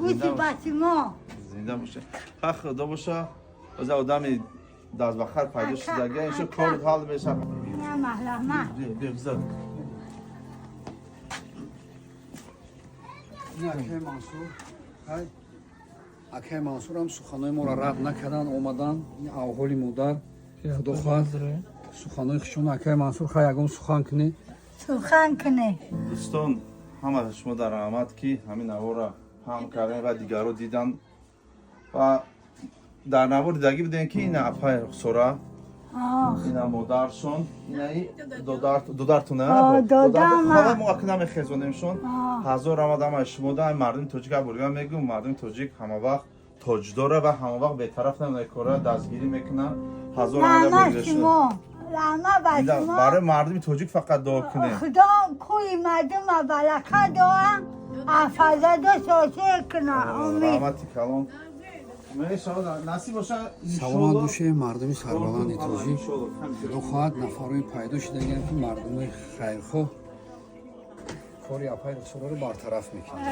Гӯши бачимо. Зинда боша. Ха, худо боша. Оза одами даст ба хар пайдо шудага, иншо кор ҳал мешавад. На маҳлама. Биё, биё, бизор. Акай Мансур, ҳай, акай Мансурам суханои моро рад накардан, омадан. Авҳоли модар, худо хоҳад, суханои хушона. Акай Мансур, хай, ягон сухан кунӣ. Сухан кунӣ. Дӯстон, ҳама шумо дар раҳмат, ки ҳамин навора паҳн кардем ва дигарро дидан. Ва дар навор дидагӣ будем, ки ина апай Рухсора, ина модаршон, инаи додартуна. Додама. Мо ака намехезонемшон. Ҳазор раҳмат ҳамаи шумо да. Мардуми тоҷик абурга мегӯм, мардуми тоҷик ҳама вақт тоҷдора ва ҳама вақт бетараф намои, кора дастгирӣ мекунанд. Ҳазор раҳмат шумо, раҳмат ба шумо. Барои мардуми тоҷик фақат дуо кунем. Худо кӯи мардума барака доа, афазадо сосир куна. Умед. Раҳмати калон. Насиб боша. Саломат бошед, мардуми сарбаланди тоҷик. Худо хоҳад, нафарҳои пайдо шудагиам, ки мардуми хайрхоҳ кори апай Рухсораро бартараф мекунанд.